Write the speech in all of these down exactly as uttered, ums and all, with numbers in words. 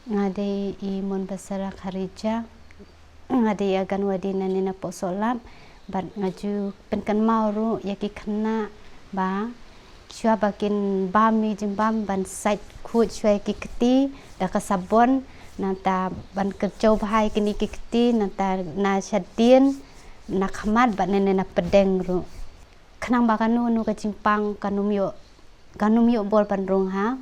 Nga dei i Monbasara Kharija. Nga dei i Anganwadi nangne na Pohsohlap. Bad nga ju pynkynmaw ruh ïa ki khynnah ba shuwa ba kin bam ïa ki jingbam ban sait khuid shuwa ïa ki kti da ka sabon, nangta ban kyrjaw bha ïa kine ki kti, nangta na shadien, na khmat bad nangne na pdeng ruh. Khnang ba kano kano ka jingpang kan ym ïoh, kan ym ïoh bor ban rung ha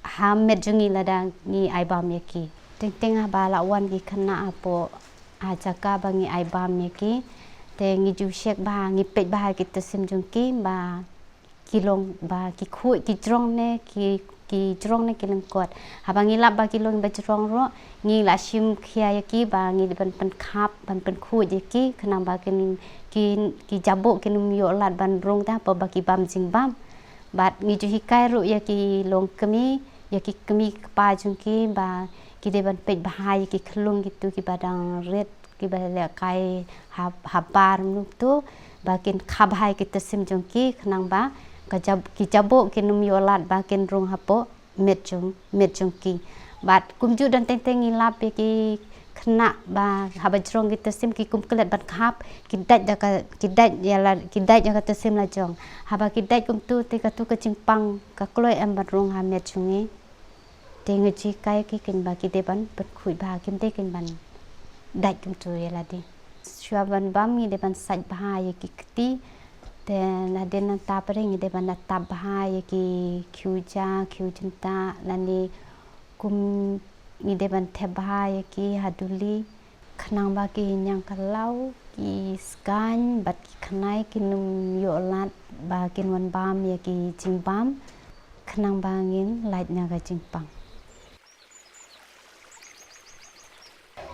ha met jong ngi lada ngi ai bam ïa ki. Teng teng haba la wan ki khynnah hapoh ha jaka ba ngi ai bam ïa ki, te ngi ju check bha, ngi peit bha ki tyrsim jong ki ba ki long ba ki khuid ki jrong ne ki ki jrong ne ki lyngkot. Haba ngi lap ba ki long ba jrong ruh, ngi la shim khia ïa ki ba ngi dei ban pynkhap, ban pynkhuid ïa ki khnang ba kin ki ki jaboh kin ym ïoh lad ban rung te hapoh ba ki bam jingbam. Bad ngi ju hikai ruh ïa ki longkmie, ïa ki kmie kpa jong ki ba ki dei ban peit bha ïa ki khyllung kitu kiba dang rit, kiba lehkai ha ha bar mynno tu, ba kin kha bha ïa ki tyrsim jong ki khnang ba ka jab ki jaboh kin ym ïoh lad ba kin rung hapoh met jong met jong ki. Bad kumjuh don teng teng ngi lap ïa ki khynnah ba haba jrong ki tyrsim ki kum klet ban khap, ki dait da ka ki dait ïa la ki dait ïa ka tyrsim la jong. Haba ki dait kumtu te katu ka jingpang ka kloi em ban rung ha met jong ngi. Te ngi ju hikai ki kin ba ki dei ban pynkhuid bha, kim dei kin ban dait kumtu ïa lade. Shuwa ban bam ngi dei ban sait bha ïa ki kti. Te nadien nangta pat ngi dei ban da tap bha ïa ki khiew ja, khiew jynta, lane kum ngi dei ban thep bha ïa ki ha duli khnang ba ki ñiang ka law, ki skaiñ bad ki khnai kin ym ïoh lad ba kin wan bam ïa ki jingbam khnang ba ngin lait na ka jingpang.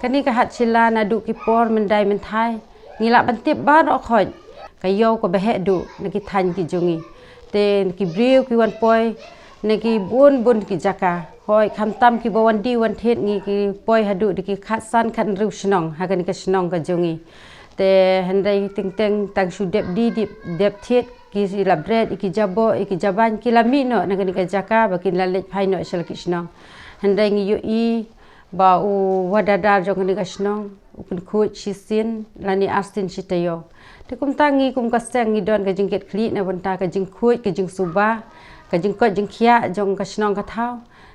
Kane ka hat shila naduh ki por myndai mynthai ngi lah ban tip baroh khoit ka ïew kaba heh duh na ki thaiñ ki jong ngi. Te na ki briew ki wan poi na ki bun bun ki jaka, hooid khamtam kiba wan die wan thied ngi ki poi haduh da ki khatsan khathynriew shnong ha kane ka shnong ka jong ngi. Te hynrei teng teng tang shu dep die dep thied ki la bret ïa ki jaboh ïa ki jabaiñ ki la mih noh na kane ka jaka ba kin la leit phai noh sha la ki shnong. Hynrei ngi ïohi ba u Wadadar jong kane ka shnong u pynkhuid shisien lane arsien shi taïew. Te kumta ngi kum ka seng ngi don ka jingkitkhlieh na bynta ka jingkhuid ka jingsuba, ka jingkoit jingkhiah jong ka shnong ka thaw.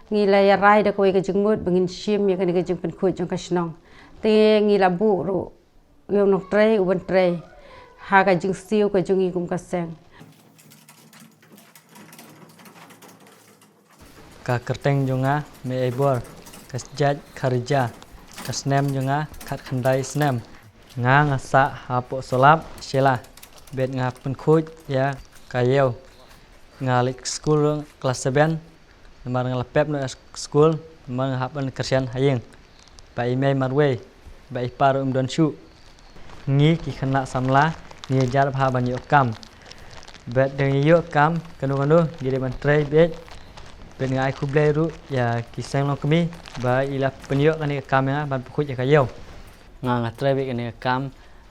Ngi la ïarai da kawei ka jingmut ba ngin shim ïa kane ka jingpynkhuid jong ka shnong. Te ngi la buh ruh ïa u nongtrei u ban trei ha ka jingsiew ka jong ngi kum ka seng. Ka kyrteng jong nga Mei Eibor, ka jait Kharija, ka snem jong nga khatkhyndai snem. Nga nga sah ha Pohsohlap shela, bad nga pynkhuid ïa ka ïew. Nga leit skul klas seven, namar nga la pep noh skul namar nga hap ban kyrshan ha ïing. Ba i mei marwei, ba i pa ruh um don shuh. Ngi ki khynnah samla ngi jar bha ban ïoh kam. Bad da ngi ïoh kam kano kano ngi dei ban trei beit. Bad nga ai khublei ruh ïa ki seng longkmie ba i la pynïoh kane ka kam ïa nga ban pynkhuid ïa ka ïew. Nga nga trei beit kane ka kam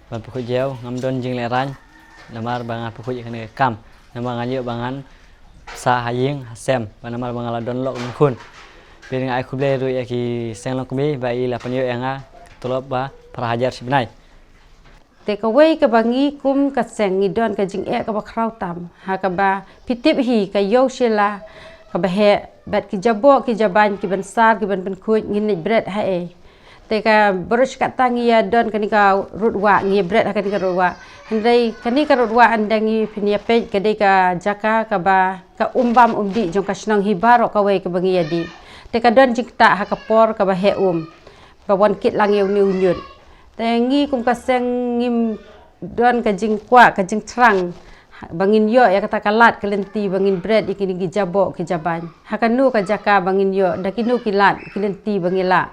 ban pynkhuid ïew, ngam don jinglehrain namar ba nga pynkhuid ïa kane ka kam, namar nga ïoh ba ngan sah ha ïing ha sem, ba namar ba nga la don lok don khun. Bad nga ai khublei ruh ïa ki seng longkmie ba i la pynïoh ïa nga ka tulop ba phra hajar shi bnai. Te kawei kaba ngi kum ka seng ngi don ka jingeh kaba khraw tam ha kaba phi tip hi ka ïew shela kaba heh bad ki jaboh ki jabaiñ ki ban sar ki ban pynkhuid ngin leit bret ha ei. Te ka baroh shi katta ngi ïa don kane ka rud wah, ngi ïa bret ha kane ka rud wah. Hynrei kane ka rud wah ynda ngi phin ïa peit ka dei ka jaka kaba ka um bam um dih jong ka shnong hi baroh kawei kaba ngi ïa dih. Te ka don jingktah ha ka por kaba heh um, ba wan kit lang ïa une u ñiut. Te ngi kum ka seng ngim don ka jingkwah ka jingthrang ba ngin ïoh ïa kata ka lad ka lynti ba ngin bret ïa kine ki jaboh ki jabaiñ. Ha kano ka jaka ba ngin ïoh da kino ki lad ki lynti ba ngi lah.